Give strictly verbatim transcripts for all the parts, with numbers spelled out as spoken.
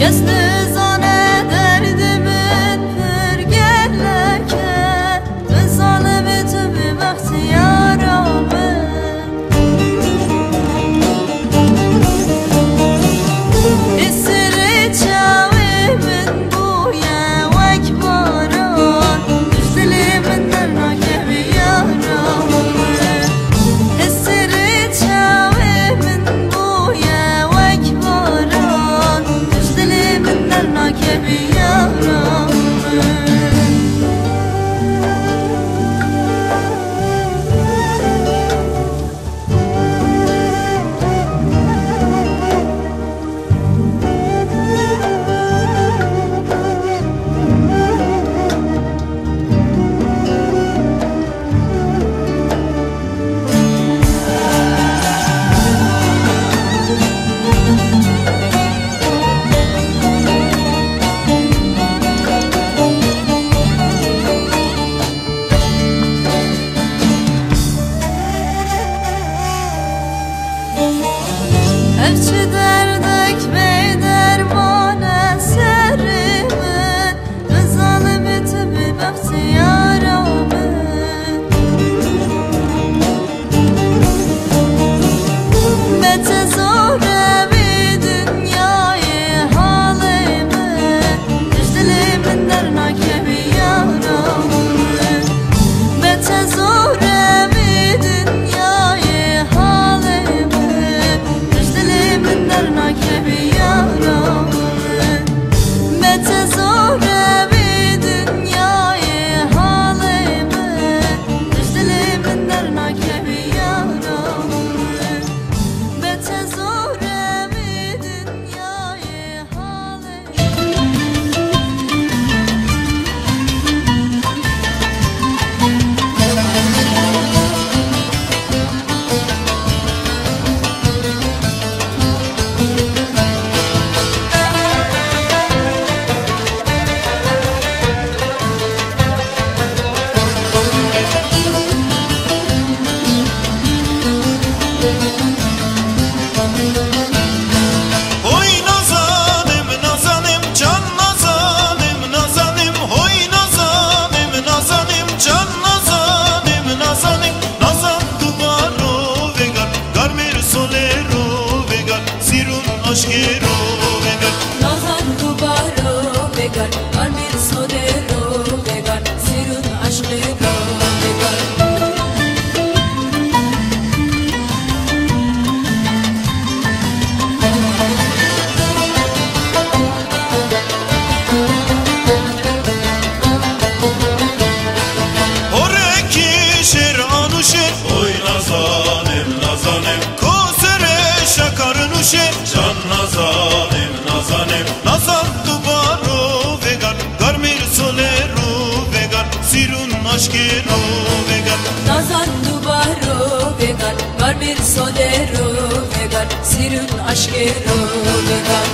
Ez nizane derdê min pir gelek e, min zalimê tu bê bextiyara min. Hêsirê çavê min bûye wek baran, ji dilê min dernakeve yara min. Hêsirê çavê min bûye wek baran, ji dilê min dernakeve yara min. Ev çi derdek bê derman e serê min, min zalimê tu bê bextiyara min. Me te zor e vê dinyayê halê min, ji dilê min dernakeve yara min. Me te zor e vê dinyayê halê min, ji dilê min dernakeve yara min. Me te zor e vê dinyayê halê min, ji dilê min dernakeve yara min. Me te zor e vê dinyayê halê Hoy nazanim, nazanim, can nazanim, nazanim, hoy nazanim, nazanim, can nazanim, nazanim, nazan dubaro vegar, garmir solero vegar, sirun aşkero vegar. Nazan dubaro vegar, garmir solero vegar, sirun aşkero vegar. Horekî şêr anû şêr. Oy nazanim, nazanim. Koserê şekarin û şêr. Can nazanim, nazanim. Nazan dubaro vegar. Garmir solero vegar. Sirun aşkero vegar. Nazan dubaro vegar. Garmir solero vegar. Sirun aşkero vegar.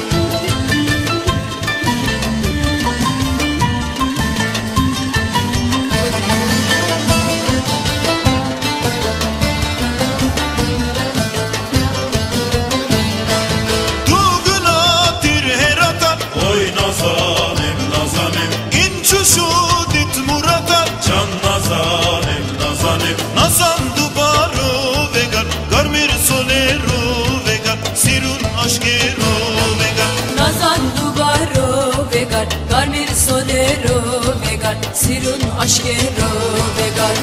Duguna tir heratan. Oy nazanim, nazanim. Inçuşu dit muratan. Can nazanim, nazanim. Nazan dubaro vegar. Garmir solero vegar. Sirun aşkero vegar. Nazan dubaro vegar. Garmir solero vegar. Sirun aşkero vegar.